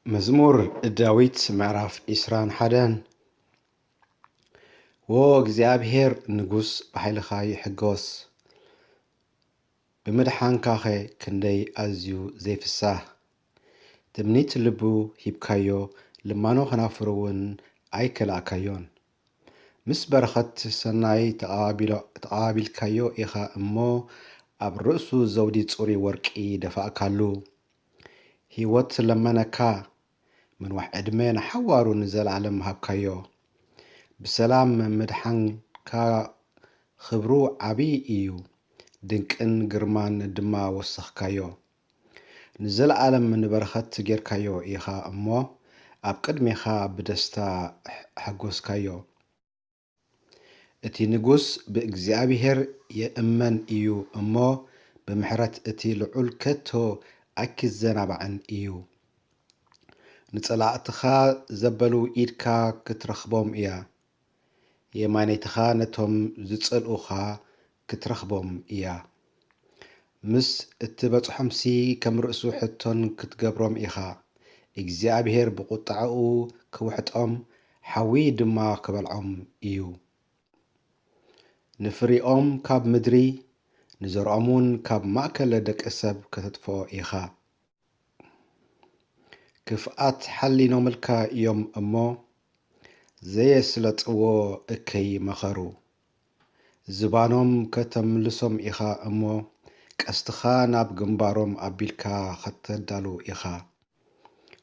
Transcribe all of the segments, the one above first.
መዝሙር ዳዊት ምዕራፍ ዕስራን ሓደን። ዎ እግዚኣብሔር ንጉስ ብሓይልኻ ይሕጎስ፣ ብምድሓንካኸ ክንደይ ኣዝዩ ዘይፍሳህ። ትምኒት ልቡ ሂብካዮ፣ ልማኖ ከናፍሩ እውን ኣይከላእካዮን። ምስ በረኸት ሰናይ ተቐባቢሎ-፣ ተቐባቢልካዮ ኢኻ እሞ፣ ኣብ ርእሱ ዘውዲ ጽሩይ ወርቂ ደፋእካሉ። ህይወት ለመነካ፣ ምንዋሕ ዕድመ ንሓዋሩ ንዘለኣለም ሃብካዮ። ብሰላም ምድሓንካ ክብሩ ዓቢ እዩ፣ ድንቅን ግርማን ድማ ወሰኽካዮ። ንዘለኣለም ንበረኸት ጌርካዮ ኢኻ እሞ፣ ኣብ ቅድሜኻ ብደስታ ኣሕ-፣ ኣሐጎስካዮ። እቲ ንጉስ ብእግዚኣብሔር ይእመን እዩ እሞ፣ ብምሕረት እቲ ልዑል ከቶ ኣይክዘናባዕን እዩ። ንጸላእትኻ ዘበሉ ኢድካ ክትረኽቦም እያ፣ የማነይትኻ ነቶም ዝጸልኡኻ ክትረኽቦም እያ። ምስ እትበጽሖምሲ ከም ርእሱ ሕቶን ክትገብሮም ኢኻ። እግዚኣብሔር ብቑጣዕኡ ክውሕጦም፣ ሓዊ ድማ ክበልዖም እዩ። ንፍሪኦም ካብ ምድሪ፣ ንዘርኦምውን ካብ ማእከል ደቂ ሰብ ከተጥፍኦ ኢኻ። ክፍኣት ሓሊኖምልካ እዮም እሞ፣ ዘየስለጥዎ እከይ መኸሩ። ዝባኖም ከተምልሶም ኢኻ እሞ፣ ቀስትኻ ናብ ግንባሮም ኣቢልካ ኸተዳሉ ኢኻ።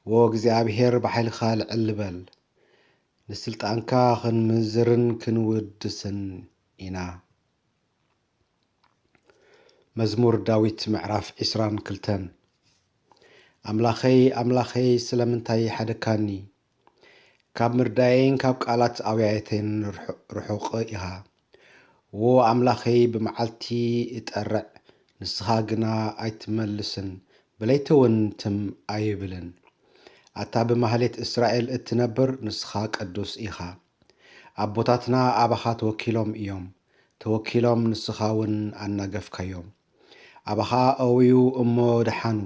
ዎ እግዚኣብሔር፣ ብሓይልኻ ልዕል በል። ንስልጣንካ ክንምዝርን ክንውድስን ኢና። መዝሙር ዳዊት ምዕራፍ ዕስራን ክልተን። ኣምላኸይ፣ ኣምላኸይ፣ ስለምንታይ ሓደካኒ? ካብ ምርዳየይን ካብ ቃላት ኣውያየተይን ርሑ-፣ ርሑቕ ኢኻ። ዎ ኣምላኸይ፣ ብመዓልቲ እጠርዕ፣ ንስኻ ግና ኣይትመልስን፣ ብለይቲ እውን ትም ኣይብልን። ኣታ ብማህሌት እስራኤል እትነብር፣ ንስኻ ቅዱስ ኢኻ። ኣቦታትና ኣባኻ ተወኪሎም እዮም፣ ተወኪሎም ንስኻ እውን ኣናገፍካዮም። ኣባኻ ኣውዩ እሞ ደሓኑ፣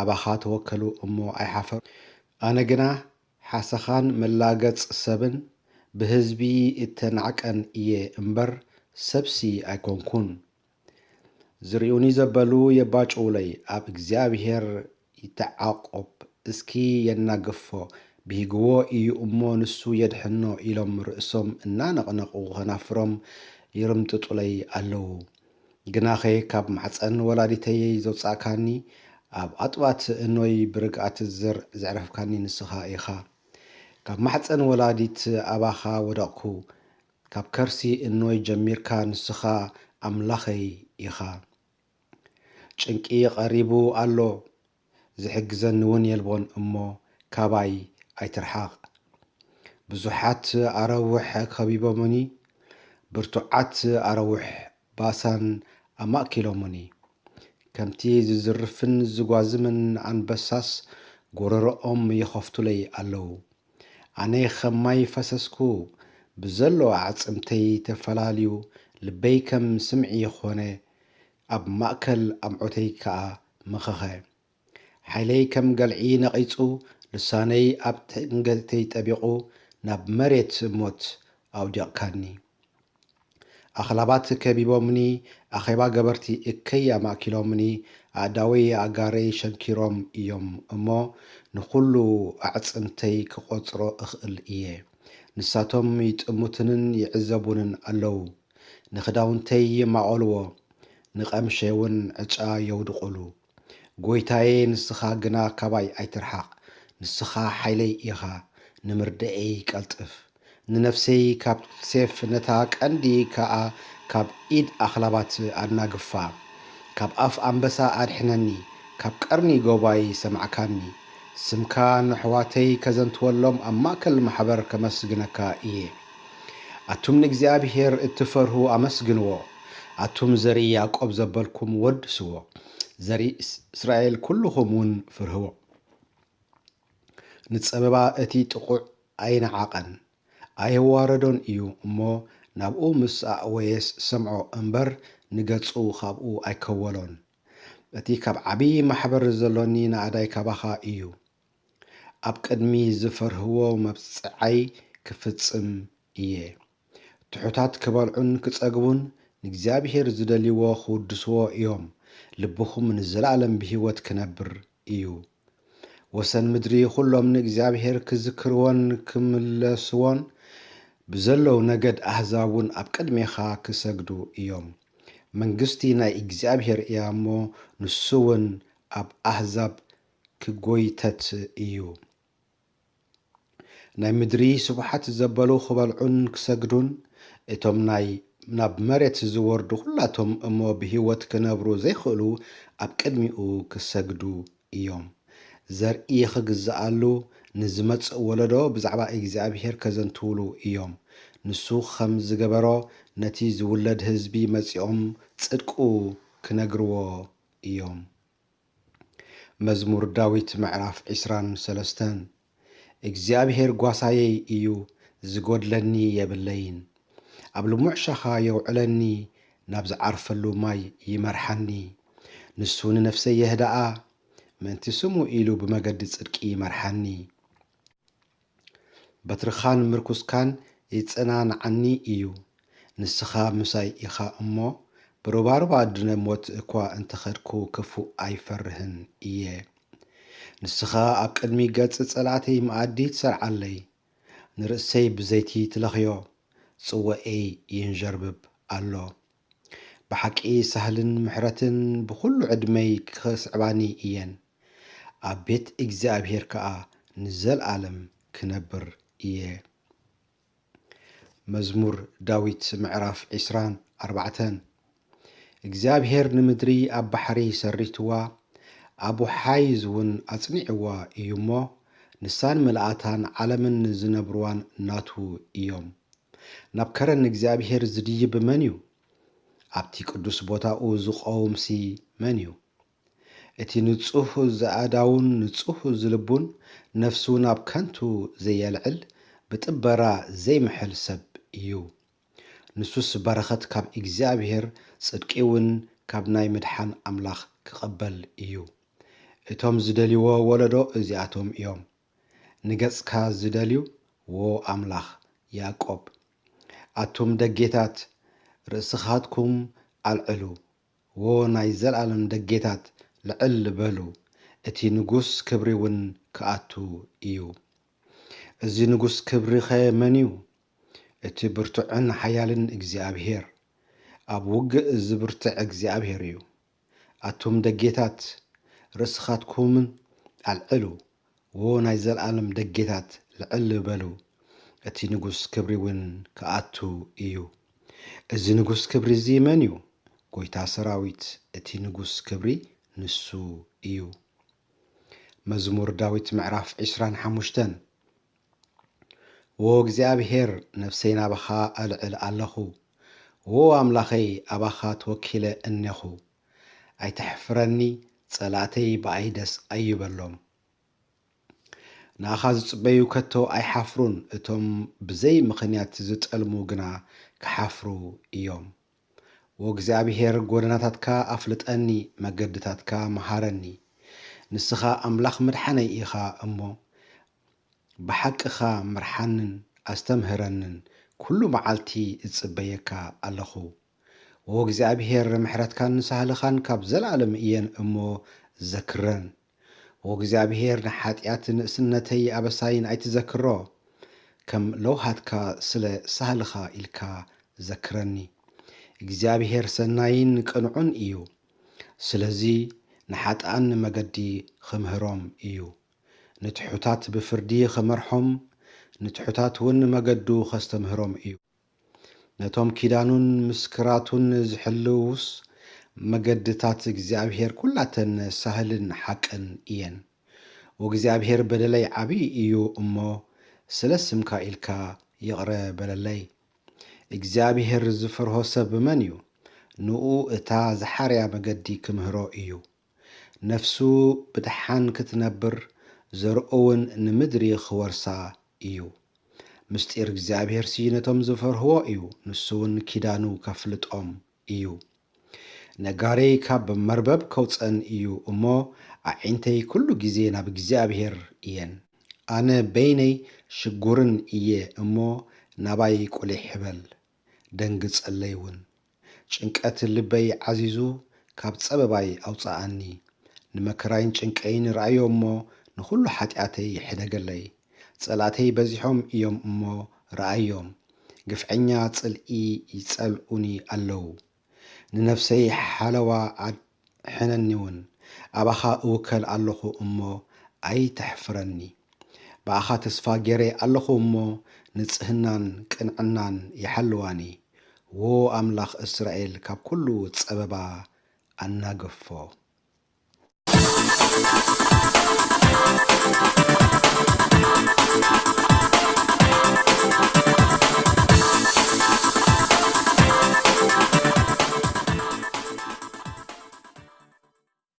ኣባኻ ተወከሉ እሞ ኣይሓፈሩ። ኣነ ግና ሓሰኻን መላገጽ ሰብን ብህዝቢ እተናዕቀን እየ እምበር፣ ሰብሲ ኣይኮንኩን። ዝርእዩኒ ዘበሉ የባጭዉለይ፣ ኣብ እግዚኣብሔር ይተዓቖብ፣ እስኪ የናግፎ፣ ብሂግዎ እዩ እሞ ንሱ የድሕኖ ኢሎም ርእሶም እናነቕነቑ ኸናፍሮም ይርምጥጡለይ ኣለዉ። ግናኸ ካብ ማሕፀን ወላዲተይ ዘውፃእካኒ፣ ኣብ ኣጥባት እኖይ ብርግኣት ዘር-፣ ዘዕረፍካኒ ንስኻ ኢኻ። ካብ ማሕፀን ወላዲት ኣባኻ ወደቕኩ፣ ካብ ከርሲ እኖይ ጀሚርካ ንስኻ ኣምላኸይ ኢኻ። ጭንቂ ቐሪቡ ኣሎ፣ ዝሕግዘኒ እውን የልቦን እሞ ካባይ ኣይትርሓቕ። ብዙሓት ኣረውሕ ከቢቦምኒ፣ ብርቱዓት ኣረውሕ ባሳን ኣማእኪሎምኒ። ከምቲ ዝዝርፍን ዝጓዝምን ኣንበሳስ ጎረሮኦም ይኸፍቱለይ ኣለዉ። ኣነ ኸም ማይ ፈሰስኩ፣ ብዘሎ ኣዕጽምተይ ተፈላልዩ፣ ልበይ ከም ስምዒ ኾነ፣ ኣብ ማእከል ኣምዑተይ ከኣ መኸኸ። ሓይለይ ከም ገልዒ ነቒጹ፣ ልሳነይ ኣብ ትንገተይ ጠቢቑ፣ ናብ መሬት ሞት ኣውዲቕካኒ። ኣኽላባት ከቢቦምኒ፣ ኣኼባ ገበርቲ እከይ ኣማእኪሎምኒ፣ ኣእዳወይ ኣእጋረይ ሸንኪሮም እዮም እሞ፣ ንኹሉ ኣዕጽምተይ ክቖጽሮ እኽእል እየ። ንሳቶም ይጥምቱንን ይዕዘቡንን ኣለዉ። ንኽዳውንተይ ይማቐልዎ፣ ንቐምሸይ እውን ዕጫ የውድቑሉ። ጐይታየ፣ ንስኻ ግና ካባይ ኣይትርሓቕ። ንስኻ ሓይለይ ኢኻ፣ ንምርዳኤይ ቀልጥፍ። ንነፍሰይ ካብ ሴፍ፣ ነታ ቀንዲ ከኣ ካብ ኢድ ኣኽላባት ኣናግፋ። ካብ ኣፍ ኣንበሳ ኣድሕነኒ፣ ካብ ቀርኒ ጎባይ ሰማዕካኒ። ስምካ ንኣሕዋተይ ከዘንትወሎም፣ ኣብ ማእከል ማሕበር ከመስግነካ እየ። ኣቱም ንእግዚኣብሄር እትፈርሁ ኣመስግንዎ፣ ኣቱም ዘርኢ ያዕቆብ ዘበልኩም ወድስዎ፣ ዘርኢ እስ-፣ እስራኤል ኩልኹም እውን ፍርህዎ። ንጸበባ እቲ ጥቑዕ ኣይነዓቐን፣ ኣየዋረዶን እዩ እሞ፣ ናብኡ ምስ ኣእወየስ ሰምዖ እምበር፣ ንገጹ ኻብኡ ኣይከወሎን። እቲ ካብ ዓቢ ማሕበር ዘሎኒ ናእዳይ ካባኻ እዩ። ኣብ ቅድሚ ዝፈርህዎ መብጽዓይ ክፍጽም እየ። ትሑታት ክበልዑን ክጸግቡን ንእግዚኣብሔር ዝደልይዎ ክውድስዎ እዮም። ልብኹም ንዘለኣለም ብህይወት ክነብር እዩ። ወሰን ምድሪ ኹሎም ንእግዚኣብሔር ክዝክርዎን ክምለስዎን ብዘለዉ ነገድ ኣህዛብ እውን ኣብ ቅድሜኻ ክሰግዱ እዮም። መንግስቲ ናይ እግዚኣብሔር እያ እሞ ንሱ እውን ኣብ ኣህዛብ ክጎይተት እዩ። ናይ ምድሪ ስቡሓት ዘበሉ ክበልዑን ክሰግዱን፣ እቶም ናይ ናብ መሬት ዝወርዱ ኩላቶም እሞ ብህይወት ክነብሩ ዘይክእሉ ኣብ ቅድሚኡ ክሰግዱ እዮም። ዘርኢ ክግዝኣሉ ንዝመጽእ ወለዶ ብዛዕባ እግዚኣብሔር ከዘንትውሉ እዮም። ንሱ ከም ዝገበሮ ነቲ ዝውለድ ህዝቢ መጺኦም ጽድቁ ክነግርዎ እዮም። መዝሙር ዳዊት ምዕራፍ ዕስራን ሰለስተን። እግዚኣብሔር ጓሳየይ እዩ፣ ዝጎድለኒ የብለይን። ኣብ ልሙዕ ሻኻ የውዕለኒ፣ ናብ ዝዓርፈሉ ማይ ይመርሓኒ። ንሱ ንነፍሰይ የህድኣ፣ ምእንቲ ስሙ ኢሉ ብመገዲ ጽድቂ ይመርሓኒ። በትርኻን ምርኩስካን ይጸናንዓኒ እዩ። ንስኻ ምሳይ ኢኻ እሞ፣ ብሩባሩባ ኣድነ ሞት እኳ እንተኸድኩ ክፉእ ኣይፈርህን እየ። ንስኻ ኣብ ቅድሚ ገጽ ጸላእተይ መኣዲ ትሰርዓለይ። ንርእሰይ ብዘይቲ ትለኽዮ፣ ጽዋኤይ ይንዠርብብ ኣሎ። ብሓቂ ሳህልን ምሕረትን ብኹሉ ዕድመይ ክስዕባኒ እየን። ኣብ ቤት እግዚኣብሔር ከኣ ንዘለኣለም ክነብር እየ። መዝሙር ዳዊት ምዕራፍ ዕስራን ኣርባዕተን። እግዚኣብሔር ንምድሪ ኣብ ባሕሪ ሰሪትዋ፣ ኣብ ወሓይዝ እውን ኣጽኒዕዋ እዩ እሞ፣ ንሳን ምልኣታን ዓለምን ዝነብርዋን ናቱ እዮም። ናብ ከረን እግዚኣብሔር ዝድይብ መን እዩ? ኣብቲ ቅዱስ ቦታኡ ዝቐውምሲ መን እዩ? እቲ ንጹህ ዘኣዳውን ንጹህ ዝልቡን ነፍሱ ናብ ከንቱ ዘየልዕል ብጥበራ ዘይምሕል ሰብ እዩ። ንሱስ በረኸት ካብ እግዚኣብሔር ጽድቂ እውን ካብ ናይ ምድሓን ኣምላኽ ክቐበል እዩ። እቶም ዝደልይዎ ወለዶ እዚኣቶም እዮም። ንገጽካ ዝደልዩ ዎ ኣምላኽ ያዕቆብ። ኣቱም ደጌታት ርእስኻትኩም ኣልዕሉ። ዎ ናይ ዘለኣለም ደጌታት ልዕል በሉ፣ እቲ ንጉስ ክብሪ እውን ክኣቱ እዩ። እዚ ንጉስ ክብሪኸ መን እዩ? እቲ ብርቱዕን ሓያልን እግዚኣብሔር፣ ኣብ ውግእ ዝብርትዕ እግዚኣብሔር እዩ። ኣቱም ደጌታት ርእስኻትኩምን ኣልዕሉ፣ ዎ ናይ ዘለኣለም ደጌታት ልዕል በሉ፣ እቲ ንጉስ ክብሪ እውን ክኣቱ እዩ። እዚ ንጉስ ክብሪ እዚ መን እዩ? ጎይታ ሰራዊት፣ እቲ ንጉስ ክብሪ ንሱ እዩ። መዝሙር ዳዊት ምዕራፍ ዕስራን ሓሙሽተን። ዎ እግዚኣብሔር፣ ነፍሰይ ናባኻ ኣልዕል ኣለኹ። ዎ ኣምላኸይ፣ ኣባኻ ተወኪለ እኔኹ። ኣይተሕፍረኒ፣ ጸላእተይ ብኣይ ደስ ኣይበሎም። ንኣኻ ዝጽበዩ ከቶ ኣይሓፍሩን፣ እቶም ብዘይ ምኽንያት ዝጠልሙ ግና ክሓፍሩ እዮም። ዎ እግዚኣብሔር፣ ጐደናታትካ ኣፍልጠኒ፣ መገድታትካ መሃረኒ። ንስኻ ኣምላኽ ምድሓነይ ኢኻ እሞ፣ ብሓቅኻ ምርሓንን ኣስተምህረንን፣ ኩሉ መዓልቲ እጽበየካ ኣለኹ። ዎ እግዚኣብሔር፣ ምሕረትካን ሳህልኻን ካብ ዘለኣለም እየን እሞ ዘክረን። ዎ እግዚኣብሔር፣ ንሓጢኣት ንእስነተይ ኣበሳይን ኣይትዘክሮ። ከም ለውሃትካ ስለ ሳህልኻ ኢልካ ዘክረኒ። እግዚኣብሔር ሰናይን ቅኑዕን እዩ። ስለዚ ንሓጥኣን መገዲ ኽምህሮም እዩ። ንትሑታት ብፍርዲ ኽመርሖም፣ ንትሑታት እውን መገዱ ኸስተምህሮም እዩ። ነቶም ኪዳኑን ምስክራቱን ዝሕልዉስ፣ መገድታት እግዚኣብሔር ኵላተን ሳህልን ሓቅን እየን። ወእግዚኣብሔር፣ በደለይ ዓብዪ እዩ እሞ፣ ስለ ስምካ ኢልካ ይቕረ በለለይ። እግዚኣብሔር ዝፈርሆ ሰብ መን እዩ? ንኡ እታ ዝሓርያ መገዲ ክምህሮ እዩ። ነፍሱ ብደሓን ክትነብር፣ ዘርኡ እውን ንምድሪ ኽወርሳ እዩ። ምስጢር እግዚኣብሔርሲ ነቶም ዝፈርህዎ እዩ፣ ንሱ እውን ኪዳኑ ከፍልጦም እዩ። ነጋሪይ ካብ መርበብ ከውፀን እዩ እሞ፣ ኣዒንተይ ኩሉ ግዜ ናብ እግዚኣብሔር እየን። ኣነ በይነይ ሽጉርን እየ እሞ፣ ናባይ ቁሊሕ በል፣ ደንግጸለይ እውን። ጭንቀት ልበይ ዓዚዙ፣ ካብ ጸበባይ ኣውጽኣኒ። ንመከራይን ጭንቀይን ርኣዮ እሞ፣ ንኹሉ ሓጢኣተይ ሕደገለይ። ጸላእተይ በዚሖም እዮም እሞ፣ ርኣዮም። ግፍዐኛ ጽልኢ ይጸልኡኒ ኣለዉ። ንነፍሰይ ሓለዋ ኣድሕነኒ እውን። ኣባኻ እውከል ኣለኹ እሞ፣ ኣይተሕፍረኒ። ብኣኻ ተስፋ ገይረ ኣለኹ እሞ፣ ንጽህናን ቅንዕናን ይሓልዋኒ። ዎ ኣምላኽ እስራኤል፣ ካብ ኩሉ ጸበባ ኣናግፎ።